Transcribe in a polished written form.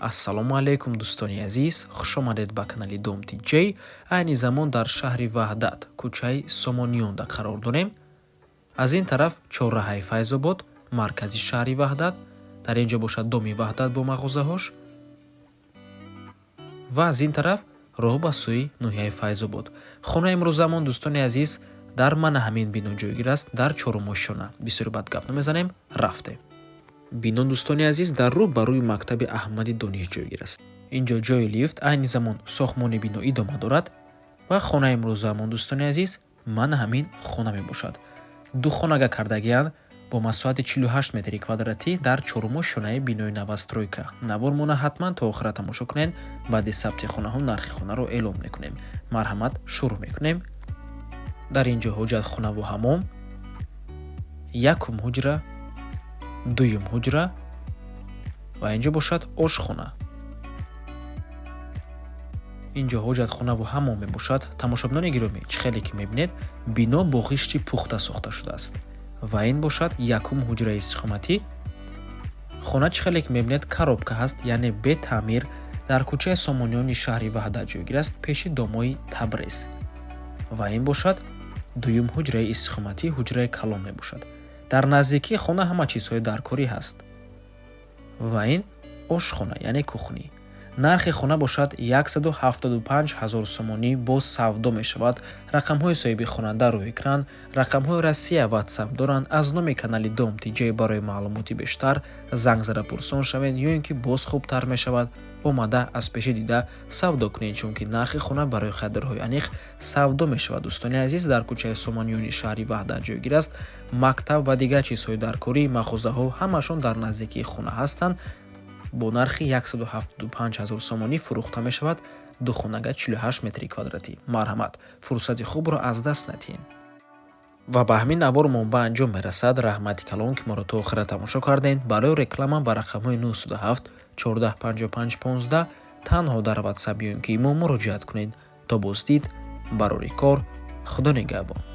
Ассалому алайкум, дӯстони азиз, хушомадед ба канали Дом Тиҷей. Айни замон дар шаҳри Ваҳдат, кӯчаи Сомониёнда қарор дорем. Аз ин тараф чорраҳаи Файзобод, маркази шаҳри Ваҳдат. Дар ин ҷо бошад Доми Ваҳдат бо мағозаҳош ва аз ин тараф роҳ ба сӯи ноҳияи Файзобод. Хонаи имрӯзамон, дӯстони азиз, дар мана ҳамин бино ҷойгир аст, дар чорумошёна. Бисёри бад гап намезанем, рафтем. Бино, дӯстони азиз, дар рӯ ба рӯи мактаби Аҳмади Дониш ҷойгир аст. Ин ҷо ҷои лифт, айни замон сохтмони бино идома дорад. Ва хонаи имрӯзамон, дӯстони азиз, мана ҳамин хона мебошад. Духонага кардагианд бо масоҳати 48 метри квадратӣ дар чорумошёнаи бинои новостройка. Навормона ҳатман то охира тамошо кунед. Баъди сабти хонаҳо нархи хонаро эълон мекунем. Марҳамат, шурӯъ мекунем. Дар ин ҷо ҳоҷатхонаву ҳамом, якум ҳуҷра, дуюм ҳуҷра ва ин ҷо бошад ошхона. Ин ҷо ҳоҷатхонаву ҳамом мебошад. Тамошобинони гиромӣ, чӣ хеле ки мебинед, бино бо ғишти пухта сохта шудааст. Ва ин бошад якум ҳуҷраи истиқоматӣ. Хона, чӣ хеле ки мебинед, коробка ҳаст, яъне бетаъмир. Дар кӯчаи Сомониёни шаҳри Ваҳдат ҷойгир аст, пеши домои Табрез. Ва ин бошад дуюм ҳуҷраи истиқоматӣ, ҳуҷраи калон мебошад. Дар наздикии хона ҳама чизҳои даркорӣ ҳаст. Ва ин ошхона, яъне кухня. Нархи хона бошад 175 ҳазор сомонӣ, боз савдо мешавад. Рақамҳои соҳиби хона дар рӯи экран, рақамҳои Россия, Ватсап доранд. Аз номи канали Дом Тиҷей барои маълумоти бештар занг зада пурсон шавед ё ин ки боз хубтар мешавад, омада аз пеши дида савдо кунед, чунки нархи хона барои харидорҳои аниқ савдо мешавад. Дӯстони азиз, дар кӯчаи Сомониёни шаҳри Ваҳдат ҷойгир аст. Мактаб ва дигар чизҳои даркорӣ, мағозаҳо ҳамашон дар наздикии хона ҳастанд. Бо нархи 175 ҳазор сомонӣ фурӯхта мешавад, духонага, 48 метри квадратӣ. Марҳамат, фурсати хубро аз даст надиҳед. Ва ба ҳамин навормон ба анҷом мерасад. Раҳмати калон, ки моро то охира тамошо кардем. Барои реклама ба рақамҳои 907 14 55 15 танҳо дар Ватсап ё ин ки имо муроҷиат кунед. То боздид, барори кор, Худо нигаҳбон.